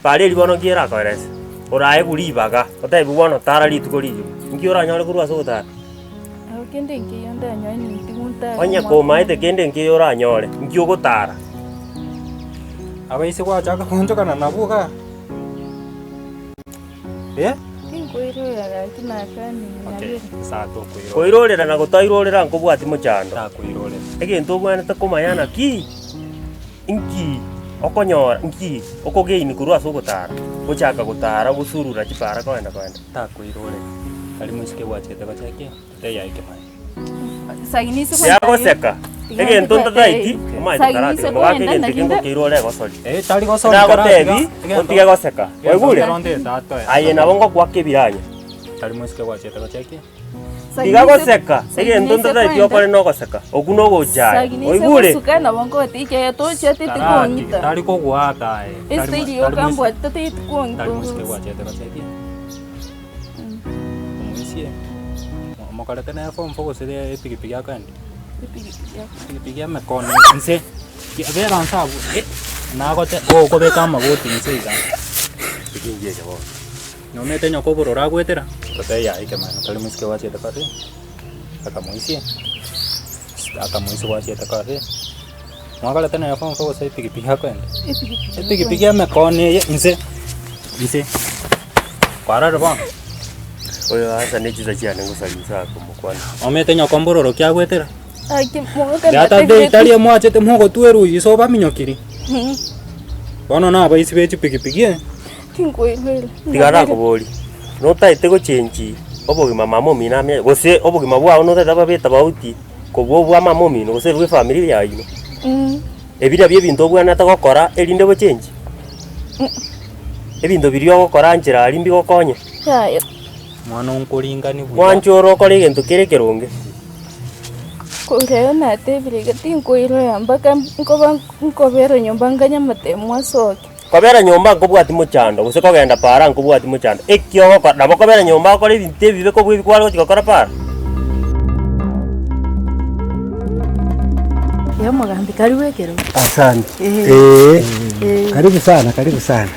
Para eria bono nki erakoerese? Oraegwe ribaga, otebiwe bono tara rituko rigima, nki oranyore korwa ase ogotara? Nabo kende nkeiyo ndanyore nintigwe ntare Onye omwaka komaete kende nkeiyo oranyore, nki ogotara? Abaise gwachaka koonchokana nabwo igaa, eh? Tinkoirorera gaki nakanire Okay, nabere. sawa tokoirorera. Koirorera na gotairorera nkobwati mochando. Takoirorera. Egento obwenerete komanya naki, inki okonyora, nki okogain korwa ase ogotara, gochaka gotara gosurura chipara kogenda kogenda. Takoirorera. Tari moiseke gwachete gochekia, totebe aye kemani. Riagoseka, egento ntataeti, omanyete taratiga, mogaka egento eke ngokeirore egosori. Eh, tari gosori Nagotebi, taratiga, egento- otige goseka. egento Waigure? kero ndete atoe. Aye nabo ngokwaka ebiranya. Tari moiseke gwachete gochekia. Tiga goseka, egento ntataeti okore nogoseka, okwo nogochaya. Waigure? Taratiga, tari kogoaka aye. Tari mo- tari moiseke- tari moiseke gwachete gochekia. Omoisie, mokorete nere form four gose epikipiki akoenda? Epikipiki emekono inse, bera inse abwo eh, nagote gokobeka amagoti inse iga. Ekingi eke bono. Nomanyete nyoko obororo agoetera, gose yaya ekemanu tari moiseke gwachete kare, akamoisia, akamoisia gwachete kare. Mwakorete nere form four gose epikipiki akoenda? Epikipiki emekono eye inse, inse, kwarorire bono? Oyo asa ne chisa chiane ngosaria inse aa komokwana. Omanyete nyoko mbororo ki agoetera? The other day tari emwachete mogotwerwa iso obaminyokiri? Bono nabaisi be chipikipiki eh. Tiga nakoborie, notaete gochengi obogima mama omino amenye gose obogima bwao notaete bobe tofauti kobua obwa mama omino gose bwa efamiri yaino? Ebi nabio ebinto obwenerete gokora erinde gochengi? Ebinto biria ogokora nchera aria mbigokonye? Yaya. Mwana onkoringani buya. Mwanche ore okore egento kere ekeronge. Korwa natebire iga tinkoirora mpaka nkoba nkobera nyomba nganye amatemo asoke. Kobera nyomba nkobwati mochando, gose kogenda paara nkobwati mochando. Eki ogokora, nabo kobera nyomba okore ebinto ebibe kobua ebi kware gochia gokora paara. Ee omogambi karibu ekerogo. Asante. Ee. Ee, karibu sana, karibu sana.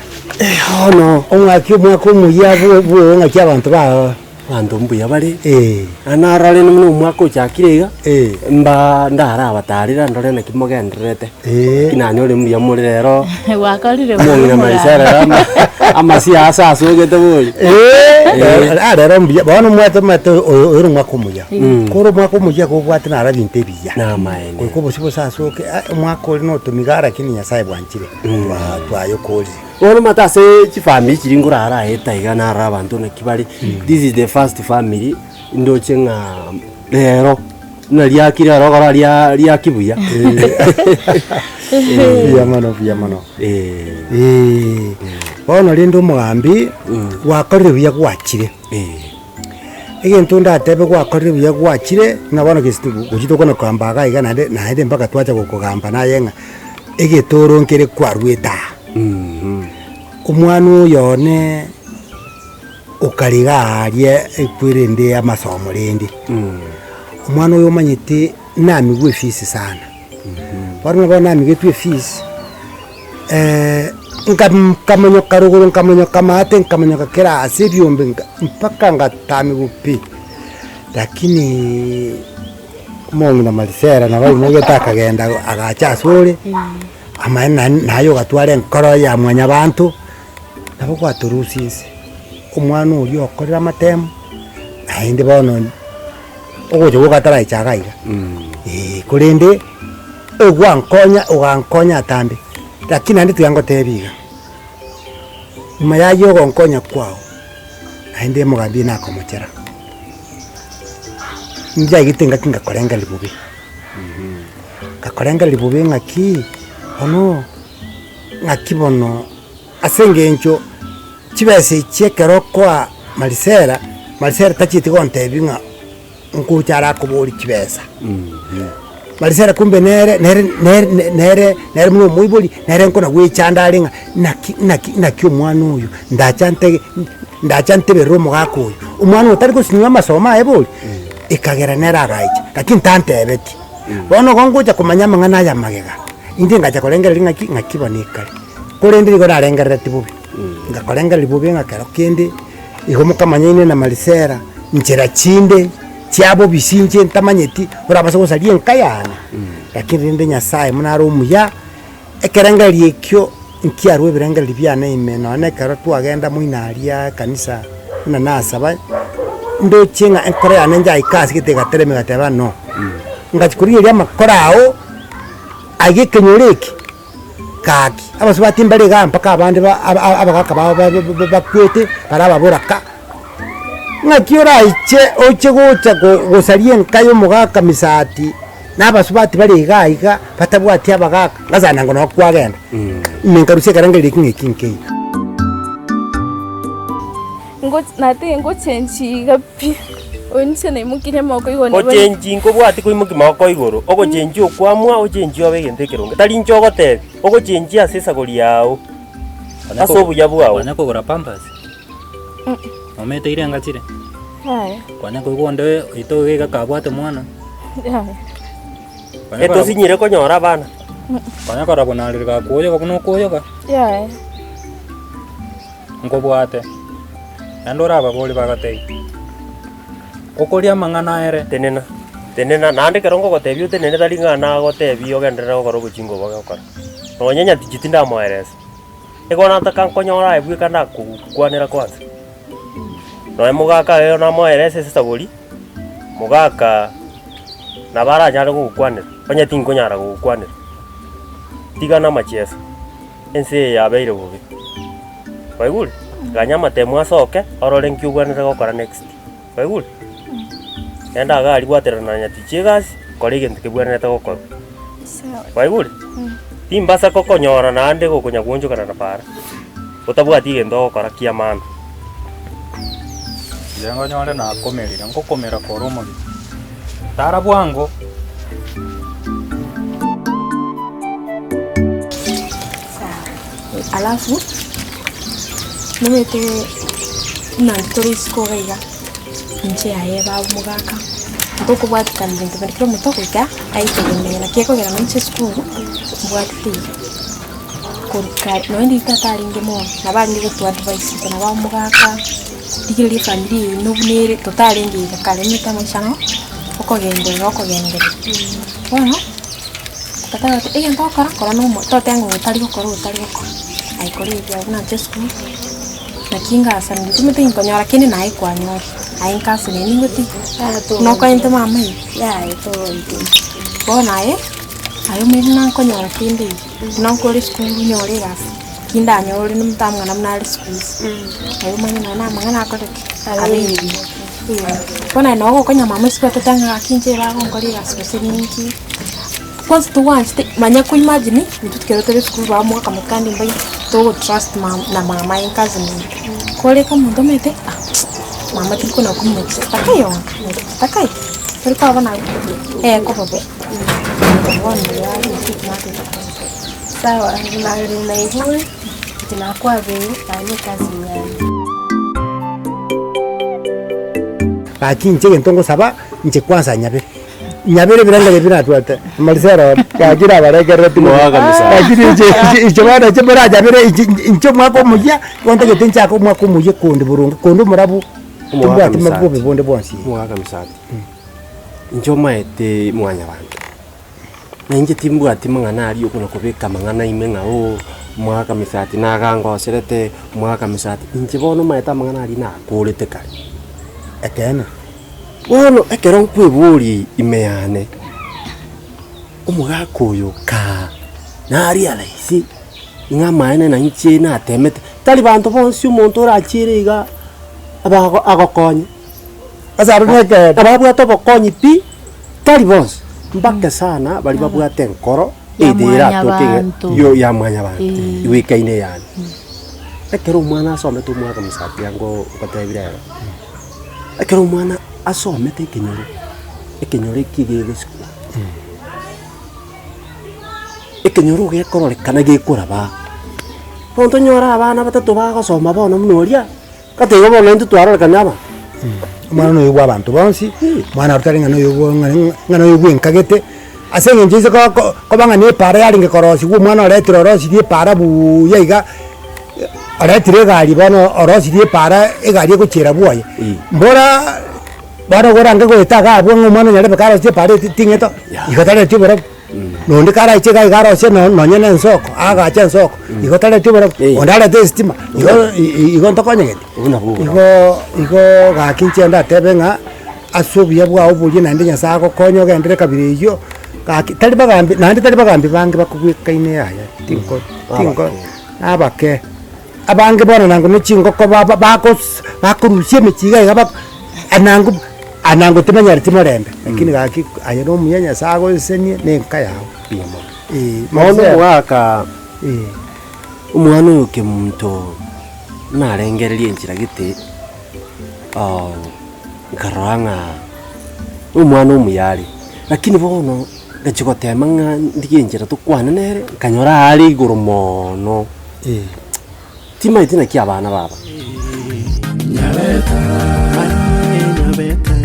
Bono omwaki omwaka omuya bwo bwo ng'aki abanto ba. Abanto mbuya bare, Ee. na narore buna omwaka ochakire iga, Ee. mba ndarabatarera ndore naki mogendererete. Ee. Naki nanyore mbuya more rero, Gwakorire buya omong'ina Marisela rero ama amasiya ase asogete bori. Ee, ah rero mbuya, bono omwate omanyete oyo oyo nomwaka omuya. Kore omwaka omuya kobwate naro ebinto ebiya. Namaene. Goika obosio bosasoke, ah omwaka oria notomiga lakini Nyasaye bwanchire, twa twayokorire. Bono omanyete ase chifamiri chiria nkorara aye iga narora abanto naki bare, this is the first family ndoche ng'a rero buna riakire aro okora ria riaki buya. Mbuya mono mbuya mono. Eh. Bono rende omogambi, gwakorire buya gwachire. Egento ndatebe gwakorire buya gwachire, ng'a bono gese gochia tokona kogamba iga iga naende naende mpaka twacha gokogamba naye ng'a egetoro nkere kwarwete aa. Omwana oyo one okare iga aria ekwerende amasomo rende, omwana oyo omanyete namigwe efees sana, bono nabo namigetwe efees nkamonyoka rogoro nkamonyoka maate nkamonyoka kera ase ebiombe nka mpaka ngatamigwa pi, lakini omong'ina Marisela nabo aimogete akagenda agacha asore. Amaene naende naye ogatwara enkoro ya mwanyabanto, nabo gwatorusia inse. Omwana oria okorire amatemo, naende bono ogocha gwoka ataraicha iga iga, eh, korende ogwankonya ogankonya atambe, lakini naende tiga ngotebie iga, nyuma ya ayio ogonkonya kwao, naende omogambi nakomochera, njaigete engaki ngakorengereria bobe. Ngakorengereria bobe ng'aki bono, ng'aki bono ase eng'encho chibesa echi ekero okoa Marisela, Marisela tachieti gontebia ng'a nkocha arakoborie chibesa. Marisela kumbe nere nere nere nere nere buna omoibori, nere nkona goechanda are ng'a naki naki naki omwana oyo ndacha ntege ndacha nteberere omogaka oyo, omwana oyo tari gosinywa amasomo aye bori. Ekagera nere agaicha, lakini tantebeti. Bono igo ngocha komanya amang'ana aya magega, intwe ngacha korengereria ng'aki, ng'aki bono ekare. Korende nigo narengereretie bobe. Ngakorengereria bobe ng'a kero kende, igo mokamanyaine na Marisela, nchera chinde chia bobisi inche ntamanyeti, orabase gosaria enka yane. Lakini rende Nyasaye buna are omuya, ekerengererio ekio nkiarwa ebirengererio biane ime nonye na ekero twagenda moino aria ekanisa buna nasaba, ndoche ng'a enkoro yane njaika ase gete egaterema egateba no. Ngachia korigereria amakoro ao, aiga ekenyoro eke. Gaki, abasubati mbare igaa mpaka abande ba aba abagaka babo ba ba bakwete, bare ababoraka. Ng'aki oraiche oche gocha go gosaria enka ya omogaka misati, na abasubati bare igaa iga, batabwati abagaka, ng'a nango noo kwagenda. Ime nkarusia ekerengererio eki ng'a eki nkeiyo. Ngo natiga ngochenchi iga pi, oyo inche naimokirie amagoko igoro nabo Gochenchi nkobwati koimokia magoko igoro, ogochenchia okwamua ochenchie obe egento ekeronge. Tari inche ogotebi, ogochenchia ase esagori yao, ase obuya bwao. Kwanya kogora pampers? Omete irenga chire? Yaya. Kwanya koigwa onde oito iga iga kabwate mwana? Yaya. Etosinyire konyora abana. Kwanya korora buna arire gakoyoga buna okoyoga? Yaya. Nkobwate, naende orababorie bagatebie, Okoria amang'ana ere. Tenena, tenena, naende ekero ngogotebia otenene tari ng'a nagotebie ogenderere gokora obochinga obo ogokora. Nonye nyatichi tindamoeresa, igo nataka nkonyore aye bweka ndakogokwanera kwanza. Nonye mogaka aye namoerese ase esaburi, mogaka nabo aranyare gogokwanera, onye tinkonyara gogokwanera. Tiga namachieso. Ense eye yabeire bobe. Kwaigure? Ganya amatemo asoke, orore nki obwenerete gokora next. Kwaigure? Genda iga aria bwaterana na nyatichi egasi, kora egento kebwenerete gokorwa. Sawa. Kwaigure? Timbasa kokonyora naende gokonya goonchokana na para, otabwati egento ogokora kia maana. Inche nkonyore nakomerire, ngokomera kore omogima. Tara bwango. Alafu nomanyete buna intwe tore isiko iga iga, inche aye baba omogaka, ntokobwatikana binto binde kera omonto goika aitegemee naki ekogera nainche esukuru mbwatete iga. Korwa kare nonye riria tata arenge moyo, nabo arenge gotoa advice intwe nabo omogaka, rigereria efamiri eye buna ere totarenge iga kare omanyete amaisha naro okogenderera okogenderera. Bono, tata agoteba egento ogokora kora na omoyo toteba ng'a oyo tari gokora oyo tari gokora, aye kora ebiago buna inche esukuru, naki ngasanire timanyeti nkonyora kende naye kwanyorire, aye nkasenire ningotiga, buna okoente mama iga. Bono aye, aye omanyete buna nkonyora kende iga. Buna nkore esukuru nyore egasi, ki ndanyore nomotamwana buna are school fees, aye omanye nonya na amang'ana akorete ki? Abeire buya. Eeh. Bono aye nabo ogokonya mama isiko otete ng'a gaki inche bagonkora egasi gose ninki, kwanza togwanchete manya ko imagine intwe ekero tore esukuru bamoaka motandi mbai togotrust mama na mama aye cousin oye. Koreka omonto omanyete ah mama tiri kona komocha takayo takayo tori koba nabo eh koba bo. Bono iga Sawa, buna ere naigure, inche nakwabeire, aye nekasi yane. Gaki inche egento ngosaba, inche kwanza nyabere, nyabere ebirengererio binatwate amarisero one, gaki nabarengerereti mono. Moa kabisa. Lakini inche inche inche bono inche moranyabere inche inche omwaka omoyia, igo ntagete nchake omwaka omoyia konde boronge, konde omorabu, Omoaka timbwati misati. mabobe bonde bwonsi. Omogaka misati. Inche omaete mwanyabanto, na inche timbwati mang'ana aria okona kobeka amang'ana ime ng'a oo, omwaka misati nagangoserete, omwaka misati, inche bono omanyete amang'ana aria nakorete kare. Ekeene. Bono ekero nkweboria ime yane, omogaka oyo kaa narealise ng'a amaene na inche natemete, tari banto bonsi omonto orachiere iga abago agokonye. Ase aro nekeene. Ababwate obokonyi pi, tari bonsi, mbake sana baria babwate enkoro Ya eye eratoke ng'a mwanyabanto. yo ya mwanyabanto, Eh. igwekaine eyane. Ekero omwana asomete omwaka mosati ango ngotebire ero, ekero omwana asomete ekenyoro, ekenyoro eki gegosikwa, ekenyoro gekororekana gekoraba, bono tonyore abana batato bagosoma bono buna oria. Gati igo bono intwe twarorekana aba. Omwana noyo bwa abanto bonsi, omwana oro tari ng'a noyo bwa ng'a ng'a noyo bwenkagete, ase eng'encho inse ko ko koba ng'a na epaara yarenge korosiwa omwana oretire orosirie epaara buuya iga. Oretire egari bono orosirie epaara egari egochiera bwoye, mbora bono orange goeta iga abwo ng'a omwana onyarebe karosie epaara eti ting'eto, igo tareti oborabu. Na onde karaiche iga iga arosie no nonye na ensoko, aagache ensoko, igo tareti oborabu, onde arete esitima, igo igo ntokonyegeti. Igo igo gaki inche ndatebe ng'a ase obuya bwao boria naende Nyasaye agokonye ogenderere kabira eywo, gaki tari bagambi naende tari bagambi bange bakobwekaine yaya tinko tinko. Nabake, abange bono nango ne chingoko ba- ba- bakos bakorusia emechie iga iga bak anango anango timanyareti morembe, lakini gaki aye na omuya Nyasaye agosesenie na enka yago. Mbuya mono. Eh, Bono Marcel, omogaka eh. omwana oyo kemunto narengereria enchera gete nkarora ng'a omwana omuya are, lakini bono Ngachia gotema ng'a ndigie enchera tokwane nere, nkanyora are igoro mono, timaeti naki abana baba. Nyabeta, aye Nyabeta.